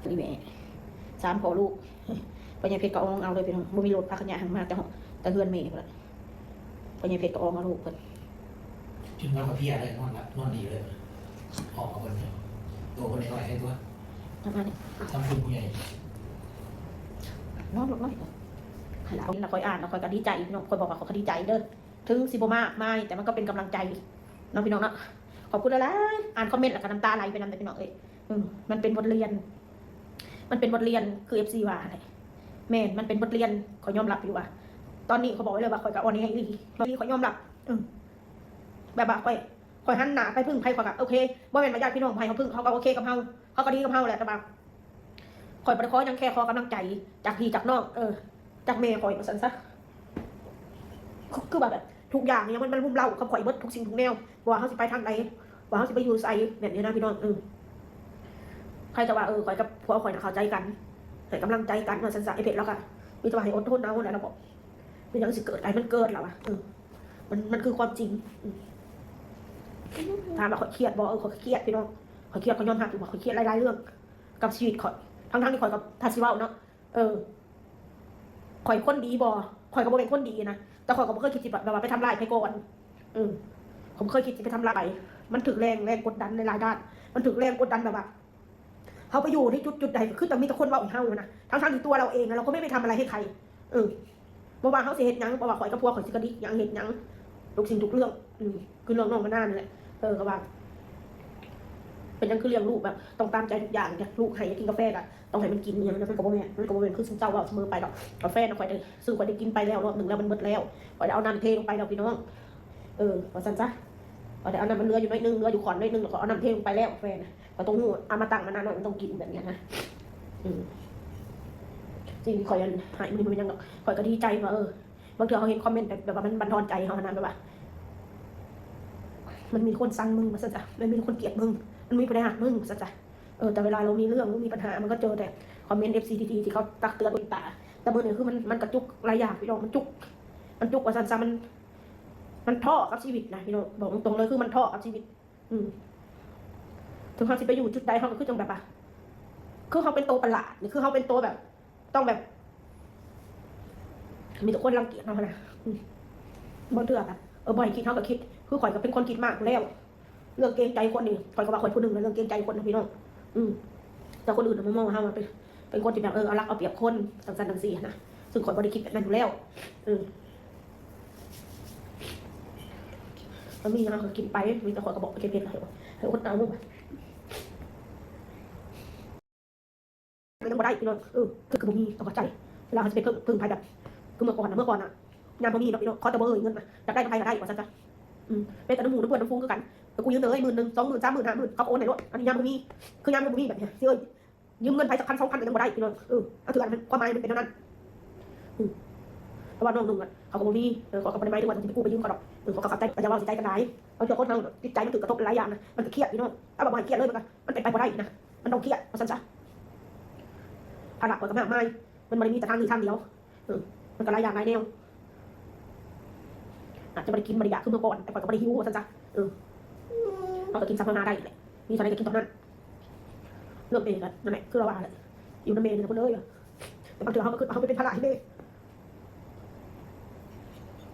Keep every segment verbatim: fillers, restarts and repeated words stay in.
อีแม่ สามพ่อลูก พ่อใหญ่เพชรก็อองเอาเลยพี่น้อง บ่มีรถ พากันย่างมาแต่ห้อง แต่เฮือนแม่พุ้นล่ะ พ่อใหญ่เพชรก็อองเอาลูกเพิ่น จนว่าเขาเพลียเลย นอนหลับนอนดีเลย ออกมาเพิ่นเนี่ย ตัวเพิ่นน้อยๆ ให้ตัว ประมาณนี้ ทำคุณผู้ใหญ่ นอนลูกน้อย หั้นล่ะ เห็นแล้วข้อยอ่านแล้วข้อยก็ดีใจพี่น้อง ข้อยบอกว่าข้อยก็ดีใจเด้อ ถึงสิบ่มากมาย แต่มันก็เป็นกำลังใจเนาะพี่น้องเนาะ ขอบคุณหลายๆ อ่านคอมเมนต์แล้วก็น้ำตาไหลไปนำเด้อพี่น้องเอ้ย อืม มันเป็นบทเรียน มันเป็นบทเรียน คือ เอฟซี ว่าแหละ แม่น มันเป็นบทเรียน ข้อยยอมรับอยู่ว่า ตอนนี้ข้อยบอกไว้เลยว่าข้อยก็อ่อนแออีหลี อีหลี ข้อยยอมรับ อืม แบบว่าข้อย ข้อยหันหน้าไปพึ่งไผข้อยก็โอเค บ่แม่นว่าญาติพี่น้องไผเขาพึ่ง เขาก็โอเคกับเฮา เขาก็ดีกับเฮาแหละ แต่ว่า ข้อยบ่ได้ขอหยัง แค่ขอกำลังใจจากพี่จากน้อง เออ จากแม่ข้อยว่าซั่นซะ คือ คือว่าแบบทุกอย่างเนี่ยมัน มันรุมเร้ากับข้อยเบิดทุกสิ่งทุกแนว ว่าเฮาสิไปทางใด ว่าเฮาสิไปอยู่ไส แบบนี้นะพี่น้อง เออ ใครจะว่า เออ ข้อยกับผัวข้อยน่ะเข้าใจกัน ให้กำลังใจกันว่าซั่นซะ ไอ้เพชร แล้วก็มีแต่ว่าให้อดทนเอาแหละ แล้วก็เป็นหยังสิเกิด ให้มันเกิดแล้ววะ เออ มัน มันคือความจริง อืม ถามว่าข้อยเครียดบ่ เออ ข้อยเครียดพี่น้อง ข้อยเครียด ข้อยยอมรับอยู่ว่าข้อยเครียดหลายๆ เรื่อง กับชีวิตข้อย ทั้งๆ ที่ข้อยก็ ถ้าสิเว้าเนาะ เออ ข้อยคนดีบ่ ข้อยก็บ่เป็นคนดีนะ แต่ข้อยก็บ่เคยคิดสิแบบว่าไปทำร้ายไผก่อน เออ ผมเคยคิดสิไปทำร้าย มันถืกแรง แรงกดดันในหลายด้าน มันถืกแรงกดดันแบบว่า เฮาไปอยู่ในจุดๆ ใดก็คือต้องมีแต่คนเว้าให้เฮานะ ทั้งๆ ที่ตัวเราเองอะ เราก็ไม่ไปทำอะไรให้ใคร เออ บ่ว่าเฮาสิเฮ็ดหยัง บ่ว่าข้อยกับผัวข้อยสิกระดิกหยัง เฮ็ดหยัง ทุกสิ่งทุกเรื่อง อืม คือเรื่องน้องมะนาวนี่แหละ เออ ก็ว่า เป็นหยังคือเลี้ยงลูกแบบ ต้องตามใจทุกอย่าง อยากลูกให้อยากกินกาแฟก็ต้องให้มันกิน อิหยังนะ มันก็บ่แม่น มันก็บ่แม่นคือซุมเจ้าเว้าเสมอไปดอก กาแฟนะ ข้อยได้ซื้อ ข้อยได้กินไปแล้วรอบหนึ่งแล้ว มันเบิดแล้ว ข้อยได้เอาน้ำเทลงไปแล้วพี่น้อง เออ ว่าซั่นซะ ข้อยได้เอาน้ำ มันเหลืออยู่น้อยหนึ่ง เหลืออยู่ขวดน้อยหนึ่ง แล้วก็เอาน้ำเทลงไปแล้ว กาแฟนะ ข้อยต้องฮู้ เอามาตั้งมานานหน่อย มันต้องกินแบบเนี้ยนะ อืม สิ่งที่ข้อยอันให้มันเป็นหยังดอก ข้อยก็ดีใจว่า เออ บางเทื่อเขาเห็นคอมเมนต์แบบ แบบว่ามันบั่นทอนใจเขาหั้นนะ แบบว่า มันมีคนซังมึงว่าซั่นซะ มันมีคนเกลียดมึง มันมีผู้ใดฮักมึงว่าซั่นซะ เออ แต่เวลาเรามีเรื่อง หรือมีปัญหา มันก็เจอแต่คอมเมนต์ เอฟซี ดีๆ ที่เขาตักเตือน เมตตา แต่มื้อนี้คือมัน มันกระจุกหลายอย่างพี่น้อง มันจุก มันจุกว่าซั่นซะ มัน มันท้อกับชีวิตนะพี่น้อง บอกตรงๆ เลย คือมันท้อกับชีวิต อืม ถึงเขาสิไปอยู่จุดใด เขาก็คือจั่งแบบว่า คือเขาเป็นโตประหลาด นี่คือเขาเป็นโตแบบ ต้องแบบ มีแต่คนรังเกียจเราหั้นนะ อืม บางเทื่อแบบ เออ บ่ให้คิด เขาก็คิด คือข้อยก็เป็นคนคิดมากอยู่แล้ว เรื่องเกรงใจคนนี่ ข้อยก็ว่าข้อยผู้หนึ่งนะ เรื่องเกรงใจคนนะพี่น้อง อืม แต่คนอื่นน่ะมามองว่าเฮาเป็น เป็นคนที่แบบ เออ เอารัดเอาเปรียบคน จั่งซั้นจั่งซี้หั้นนะ ซึ่งข้อยบ่ได้คิดแบบนั้นอยู่แล้ว อืม มันมีหยังก็กินไป มีแต่ข้อยก็บอกไปเก็บเห็ดให้ ให้อดเอา มันยังบ่ได้พี่น้อง เออ คือ คือบ่มี ต้องเข้าใจ เวลาเขาสิไปเพิ่ง เพิ่งไผแบบ คือเมื่อก่อนน่ะ เมื่อก่อนน่ะ ยามบ่มีเนาะพี่น้อง ขอแต่บ่เอ่ยเงินน่ะ อยากได้นำไผก็ได้ ว่าซั่นซะ อืม แม้แต่นำหมู่นำเพื่อนนำฝูงคือกัน เออ กูยืมเด้อ หมื่นหนึ่ง สองหมื่น สามหมื่น ห้าหมื่น เขาก็โอนให้โลด อันนี้ยามบ่มี คือยามบ่มีแบบนี้ สิเอ่ย ยืมเงินไผสักพันสองพันก็ยังบ่ได้พี่น้อง เออ เอาเถื่อ มันความหมายมันเป็นแนวนั้น อืม เพราะว่าน้องหนึ่งอะ เขาก็บ่มี เออ เขาก็บ่ได้หมายถึงว่าสิไปกู้ไปยืมเขาดอก เออ เขาก็เข้าใจ แต่อย่าเว้าสิใจกันหลาย บางเทื่อคนเฮาน่ะ จิตใจมันถืกกระทบหลายอย่างนะ มันก็เครียดพี่น้อง ถ้าว่าบ่ให้เครียดเลย มันก็ มันเป็นไปบ่ได้นะ มันต้องเครียด ว่าซั่นซะ ภาระข้อยก็มากมาย มันบ่ได้มีแต่ทางนี้ทางเดียว เออ มันก็หลายอย่างหลายแนว อาจจะบ่ได้กินบ่ได้อยากคือเมื่อก่อน แต่ข้อยก็บ่ได้หิว ว่าซั่นซะ เออ เฮาก็กินส่ำเฮาหาได้แหละ มีเท่าใดก็กินเท่านั้น เรื่องแม่ก็นั่นแหละ คือเราว่าแหละ อยู่นำแม่นี่ล่ะเพิ่นเอ้ย แต่บางเทื่อเฮาก็คิดว่าเฮาไปเป็นภาระให้แม่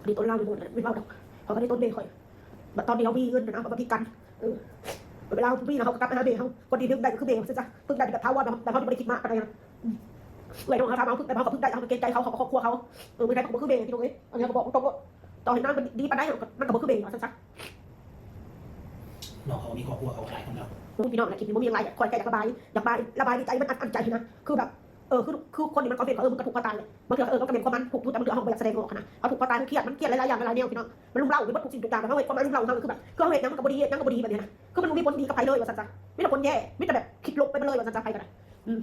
อันนี้ต้นลาวอยู่โน่นน่ะ ไม่เว้าดอก เขาก็ได้ต้นแม่ข้อย บัดตอนที่เฮามีเงินน่ะนะ เขาก็ผิดกัน เออ เวลาเฮามีแล้วเฮาก็กลับไปหาแม่เฮา คนที่พึ่งได้ก็คือแม่ ว่าซั่นซะ พึ่งได้แบบถาวร แบบเฮาที่บ่ได้คิดมากปานใดนะ อืม เอื้อยน้องเฮาถามเฮาพึ่งได้ เฮาก็พึ่งได้ เฮาก็เกรงใจเขา เขาก็ครอบครัวเขา เออ มื้อใดเขาก็บ่คือแม่พี่น้องเอ้ย อันนี้เฮาก็บอกตรงๆ ว่า ต่อให้นางมันดีปานใด มันก็บ่คือแม่ ว่าซั่นซะ น้องเขามีครอบครัวเขาหลายคนแล้ว โอ้ย พี่น้องนะ คลิปนี้บ่มีหยังหลาย ข้อยแค่อยากระบาย อยากระบาย ระบายในใจมันอัดอั้นใจนะ คือแบบ เออ คือ คือคนนี่มันก็เป็น เออ มันก็ทุกข์พอตายแหละ บางเทื่อ เออ มันก็เป็นความมันทุกข์อยู่ แต่บางเทื่อเฮาก็บ่อยากแสดงออกหั้นนะ เฮาทุกข์พอตาย มันเครียด มันเครียดหลายๆอย่างหลายๆแนวพี่น้อง มันรุมเร้าไปเบิดทุกสิ่งทุกอย่าง แต่เฮาเฮ็ดความมันรุมเร้าของเฮา คือแบบ คือเฮาเฮ็ดหยังมันก็บ่ดี เฮ็ดหยังก็บ่ดีแบบนี้นะ คือมันบ่มีผลดีกับไผเลยว่าซั่นซะ มีแต่ผลแย่ มีแต่แบบคิดลบไปเบิดเลยว่าซั่นซะ ไผก็ได้ อืม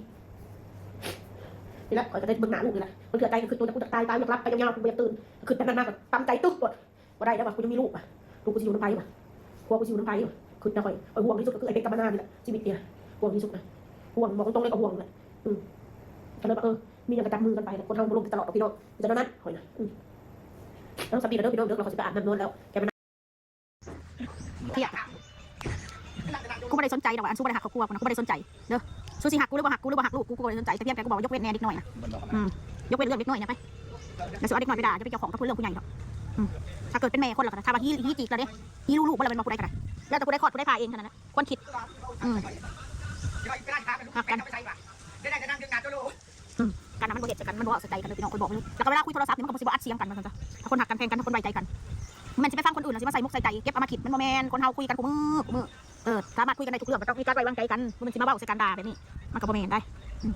นี่แหละ ข้อยก็ได้เบิ่งหน้าลูกนี่แหละ บางเทื่อใจก็คิด โต อยากกูอยากตาย ตาย อยากหลับไปยาวๆ กูบ่อยากตื่น คิดแบบนั้นมาก็ตำใจตึ๊บโลด บ่ได้แล้วว่ะ กูยังมีลูกว่ะ ลูกกูสิอยู่นำไผว่ะ ผัวกูสิอยู่นำไผว่ะ คิดนะข้อย ข้อยห่วงที่สุดก็คือไอ้เพชรกับมะนาวนี่แหละ ชีวิตเนี่ย ห่วงที่สุดนะ ห่วง บอกตรงๆเลยก็ห่วงแหละ อืม ก็เลยว่า เออ มีหยังก็จับมือกันไปแหละ คนเฮาบ่ลงกันตลอดดอกพี่น้อง จะเท่านั้นข้อยนะ อืม เอาสำนีแล้วเด้อพี่น้องเด้อ เราขอสิไปอาบน้ำนอนแล้ว แค่มัน เครียด กูบ่ได้สนใจดอกว่าอันซูบ่ได้หักครอบครัวกูนะ กูบ่ได้สนใจเด้อ สู้สิหักกูหรือบ่หัก กูหรือบ่หักลูกกู กูก็บ่ได้สนใจ แต่เพียงแต่กูบอกยกเว้นแน่เด็กน้อยนะ มันบอก อืม ยกเว้นเรื่องเด็กน้อยนะไป แล้วสิเอาเด็กน้อยไปด่า อย่าไปเกี่ยวข้องกับเรื่องผู้ใหญ่ดอก อืม ถ้าเกิดเป็นแม่คนแล้วก็ ถ้าว่าฮีฮีจีกแล้วเด้ ฮีลูกๆบ่แล้วแม่นบ่ ผู้ใดก็ได้ แล้วแต่ผู้ใดคลอดผู้ใดพาเองเท่านั้นนะ ควรคิด อืม หักกัน ได้แต่นั่งดึงหน้าตัวโล อืม กันนะ มันบ่เฮ็ดใส่กัน มันบ่เอาใส่ใจกันเลยพี่น้อง คนบอกเลย แล้วก็เวลาคุยโทรศัพท์นี่มันก็บ่สิบ่อัดเสียงกันว่าซั่นซะ ถ้าคนหักกันแพงกัน ถ้าคนไว้ใจกัน มันสิไปฟังคนอื่นแล้วสิมาใส่มกใส่ใจ เก็บเอามาคิด มันบ่แม่น คนเฮาคุยกันคู่มื้อคู่มื้อ เออ สามารถคุยกันได้ทุกเรื่อง บ่ต้องมีการไว้วางใจกัน มันสิมาเว้าใส่กันด่าแบบนี้ มันก็บ่แม่นได้ อืม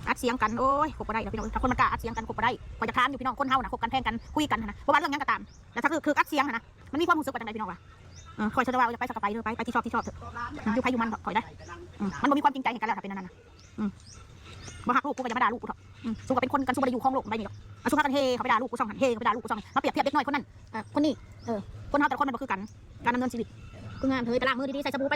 อัดเสียงกัน โอ้ย คบบ่ได้แล้วพี่น้อง ถ้าคนมันกล้าอัดเสียงกัน คบบ่ได้ ข้อยอยากถามอยู่พี่น้อง คนเฮาน่ะ คบกันแพงกัน คุยกันหั้นนะ บ่ว่าเรื่องหยังก็ตาม แล้วถ้าคือ คืออัดเสียงหั้นนะ มันมีความรู้สึกว่าจังใดพี่น้องวะ เออ ข้อยเชื่อว่าอย่าไปสักกะไปเด้อ ไป ไปที่ชอบที่ชอบเถอะ อยู่ไผอยู่มันเถอะ ข้อยได้ อืม มันบ่มีความจริงใจให้กันแล้วถ้าเป็นอันนั้นนะ อืม บ่ฮักลูกกูก็อย่ามาด่าลูกกูเถอะ อืม สู้ก็เป็นคนกัน สู้บ่ได้อยู่ครองโลกใบนี้ดอก เอา สู้พากันเฮเข้าไปด่าลูกกูซ่องหั่น เฮเข้าไปด่าลูกกูซ่องหั่น มาเปรียบเทียบเด็กน้อยคนนั้น เอ่อ คนนี้ เออ คนเฮาแต่ละคนมันบ่คือกัน การดำเนินชีวิต คืองามเฮ้ย ไปล้างมือดีๆ ใส่สบู่ไป